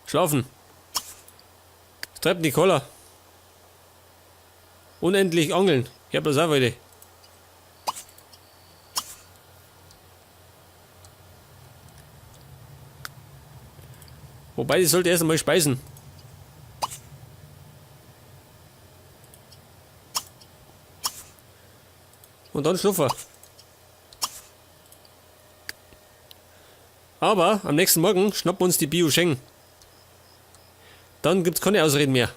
Schlafen. Es treibt die Koller. Unendlich angeln. Ich hab das auch heute. Wobei, ich sollte erst einmal speisen. Und dann schlafen. Aber am nächsten Morgen schnappen wir uns die Bio Sheng. Dann gibt's keine Ausreden mehr.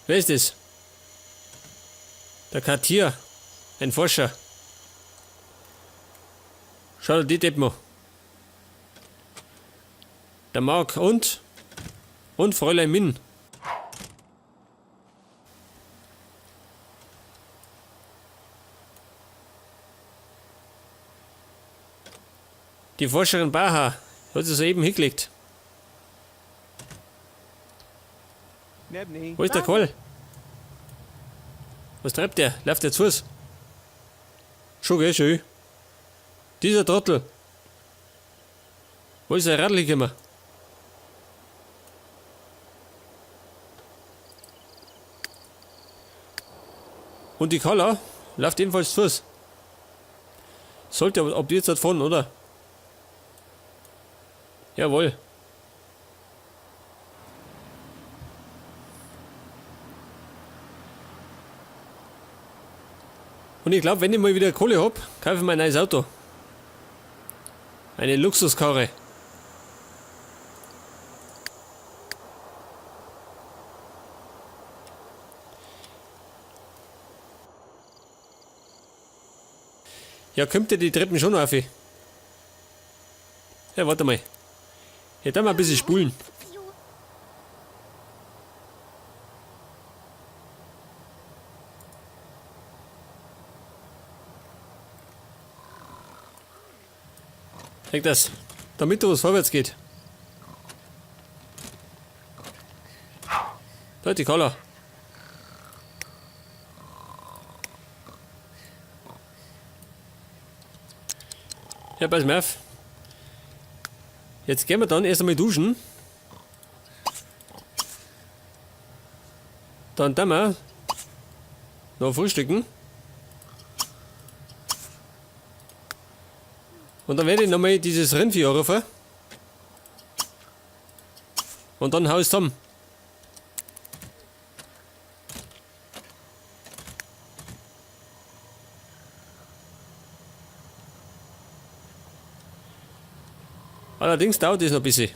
Wer ist es? Der Katir, ein Forscher. Schau dir die Deppen an. Der Mark und Fräulein Min. Die Forscherin Baha hat sich soeben hingelegt. Wo ist der Koll? Was treibt der? Läuft der zu Fuß? Schon, gell, schön. Dieser Trottel. Wo ist der Radl hingekommen? Und die Carla läuft ebenfalls zu Fuß. Sollte aber ab jetzt fahren, oder? Jawohl. Und ich glaub, wenn ich mal wieder Kohle hab, kaufe ich mir ein neues Auto. Eine Luxuskarre. Ja, kommt ihr die Treppen schon auf? Ja, warte mal. Ich darf mal ein bisschen spulen. Denk das, damit da was vorwärts geht. Da ist die Carla. Ja, pass mal auf. Jetzt gehen wir dann erst einmal duschen. Dann tun wir noch frühstücken. Und dann werde ich nochmal dieses Rindvieh anrufen. Und dann hau ich's zusammen. Allerdings dauert es noch ein bisschen.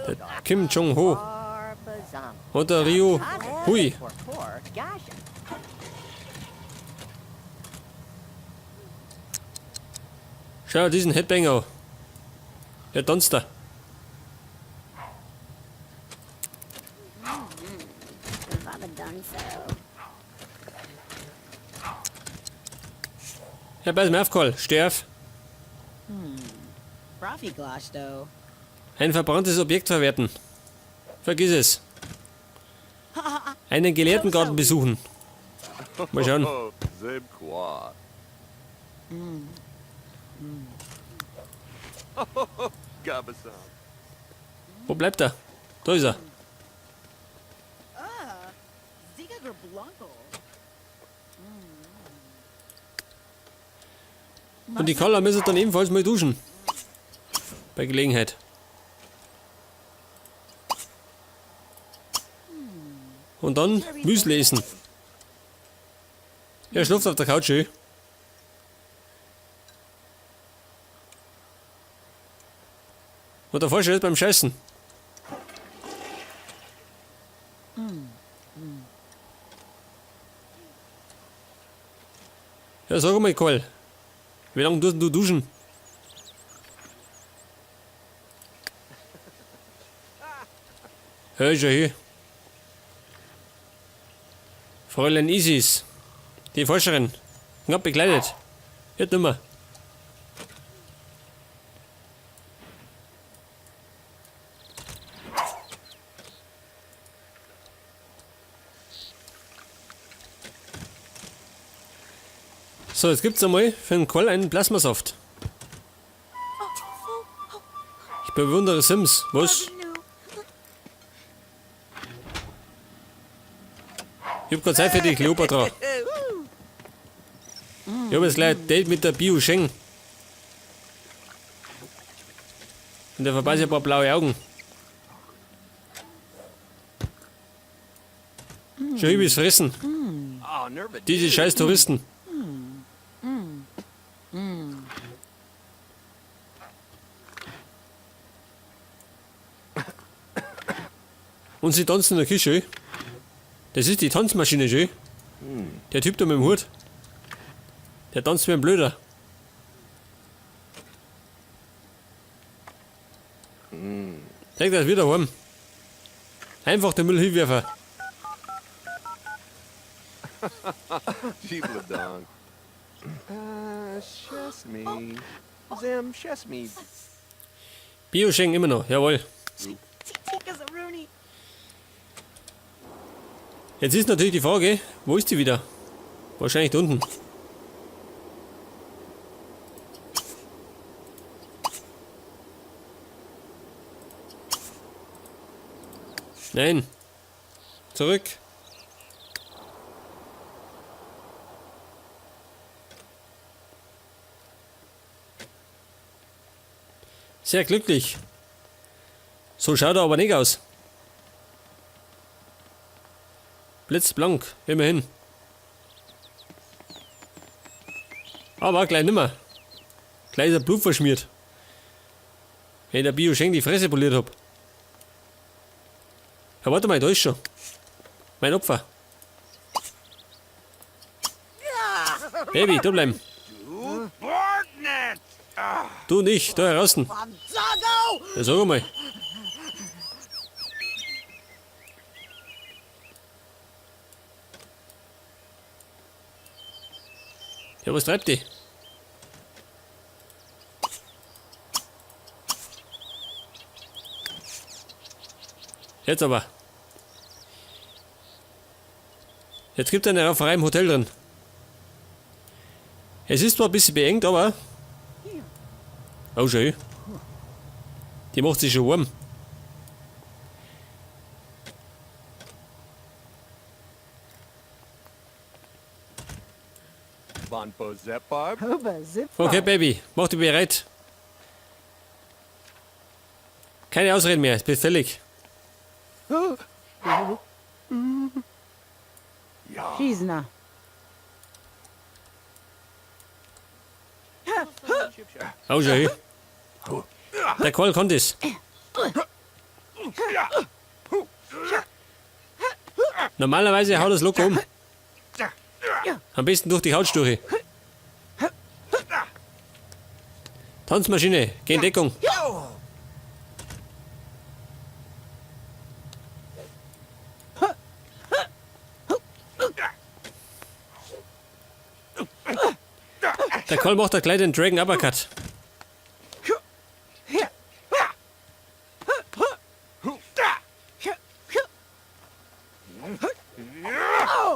Der Kim Jong-ho und der Ryu Hui. Schau diesen Headbanger an. Der tanzt da. Ja, pass mal auf, Karl. Steh auf. Ein verbranntes Objekt verwerten. Vergiss es. Einen Gelehrtengarten besuchen. Mal schauen. Wo bleibt er? Da ist er. Und die Carla müssen dann ebenfalls mal duschen. Bei Gelegenheit. Und dann Müsli essen. Er schläft auf der Couch, schön. Und der Forscher ist beim Scheißen. Ja, sag mal, Karl. Wie lange tust denn du duschen? Hör ich schon hier. Fräulein Isis, die Forscherin, knapp bekleidet. Wird nimmer. So, jetzt gibt's einmal für den Qual einen Plasmasaft. Ich bewundere Sims. Was? Ich hab keine Zeit für die Kleopatra. Ich hab jetzt gleich ein Date mit der Bio Sheng. Und der verpasse ich ein paar blaue Augen. Schon übelst fressen. Diese scheiß Touristen. Und sie tanzen in der Küche. Das ist die Tanzmaschine, schön. Der Typ da mit dem Hut. Der tanzt wie ein Blöder. Denk das wieder heim. Einfach den Müll hinwerfen. Jeebladong. Shesme. Zim Shesme. Bio-Schenk immer noch, jawohl. Jetzt ist natürlich die Frage, wo ist die wieder? Wahrscheinlich da unten. Nein. Zurück. Sehr glücklich. So schaut er aber nicht aus. Blitzblank, immerhin. Aber gleich nimmer. Gleich ist er Blut verschmiert. Wenn ich der Bio Schenk die Fresse poliert hab. Ja, warte mal, da ist schon. Mein Opfer. Baby, da bleiben. Du nicht, da heraus. Ja, sag mal. Ja, was treibt die? Jetzt aber. Jetzt gibt es eine Rauferei im Hotel drin. Es ist zwar ein bisschen beengt, aber... Oh, schön. Die macht sich schon warm. Okay, Baby, mach dich bereit. Keine Ausreden mehr, es bist fällig. Schießner. Oh, schön. Der Karl kann das. Normalerweise haut das locker um. Am besten durch die Haut durch. Tanzmaschine, geh in Deckung. Der Karl macht da gleich den Dragon Uppercut.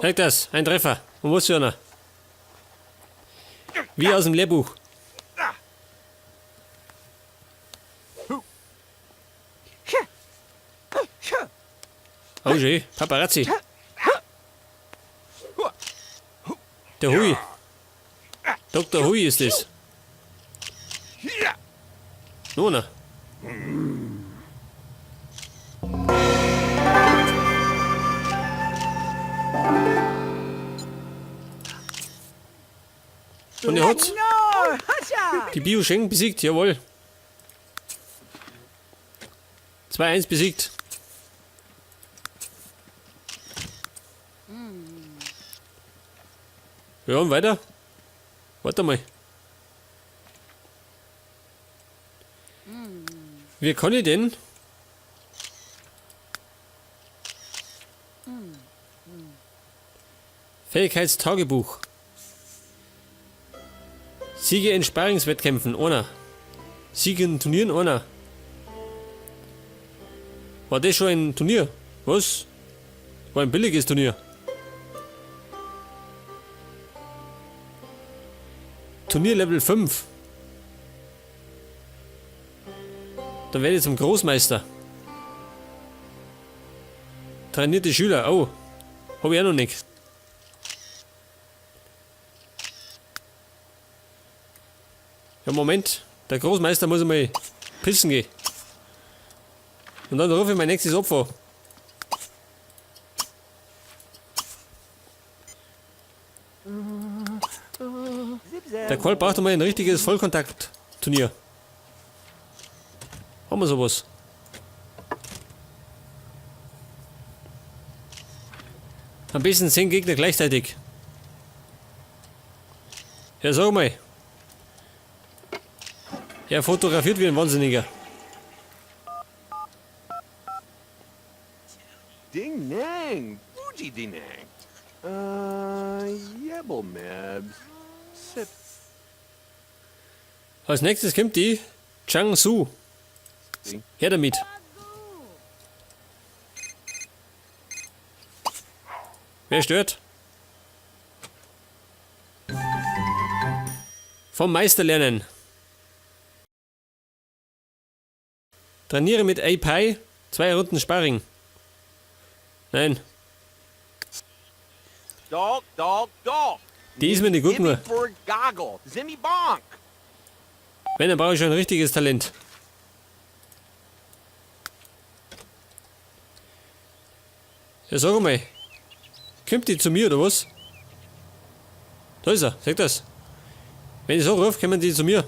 Halt das, ein Treffer. Und was für einer? Wie aus dem Lehrbuch. Oh je, Paparazzi. Der Hui. Dr. Hui ist es. Nona. Und er hat die Bio Schenk besiegt, jawohl. 2-1 besiegt. Ja, und weiter. Warte mal. Wie kann ich denn? Fähigkeitstagebuch. Siege in Sparringswettkämpfen, einer. Siege in Turnieren, einer. War das schon ein Turnier? Was? War ein billiges Turnier. Turnier Level 5. Dann werde ich zum Großmeister. Trainierte Schüler. Oh. Hab ich auch noch nicht. Ja, Moment. Der Großmeister muss einmal pissen gehen. Und dann rufe ich mein nächstes Opfer. Der Karl braucht einmal ein richtiges Vollkontakt-Turnier. Haben wir sowas? Am besten 10 Gegner gleichzeitig. Ja, sag mal. Er fotografiert wie ein Wahnsinniger. Ding nang. Fuji dinang. Yebble mebs. Sip. Als nächstes kommt die Chang Su. Her damit. Wer stört? Vom Meister lernen. Trainiere mit A-Pi 2 Runden Sparring. Nein. Dog, dog, dog. Die ist mir nicht gut Zimmy nur. for goggle. Zimmy bonk. Wenn, dann brauche ich schon ein richtiges Talent. Ja, sag mal. Kommt die zu mir oder was? Da ist er, sag das. Wenn ich so rufe, kommen die zu mir.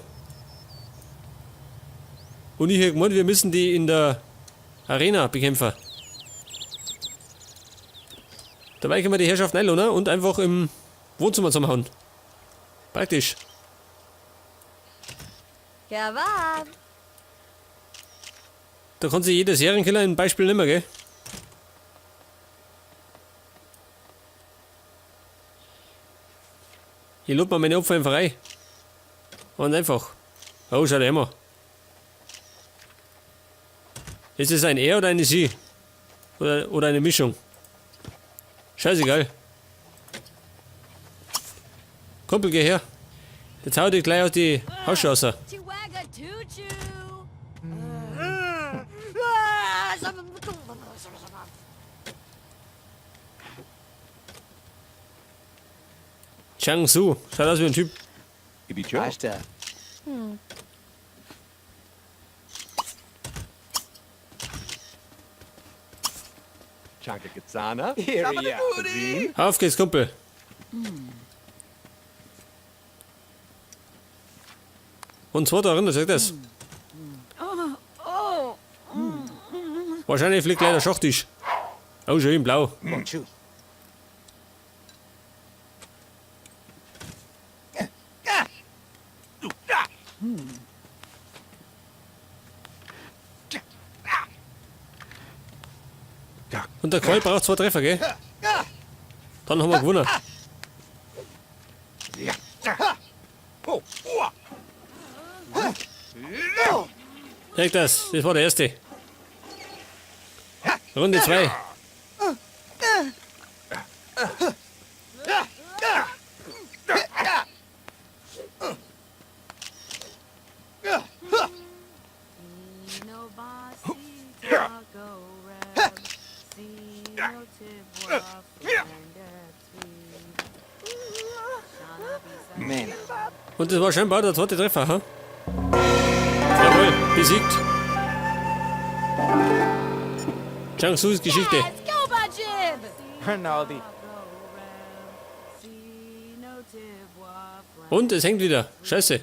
Und ich hab gemeint, wir müssen die in der Arena bekämpfen. Dabei können wir die Herrschaft einladen und einfach im Wohnzimmer zusammenhauen. Praktisch. Kebab. Da kann sich jeder Serienkiller ein Beispiel nehmen, gell? Ich lad mir meine Opfer einfach rein. Und einfach. Oh, schau dir immer. Ist es ein Er oder eine Sie? Oder eine Mischung? Scheißegal. Kumpel, geh her. Jetzt hau dich gleich aus die Hausschau raus. Chang Su. Schaut aus wie ein Typ. Ashta. Chanka Katsana. Auf geht's, Kumpel. Und zwar darin, sagt das. Wahrscheinlich fliegt gleich der Schachtisch. Oh, schön blau. Und der Karl braucht 2 Treffer, gell? Dann haben wir gewonnen. Check das, das war der erste. Runde 2. Und das war scheinbar der zweite Treffer, ha? Jawohl, besiegt. Chang Sus Geschichte. Rinaldi. Und es hängt wieder. Scheiße.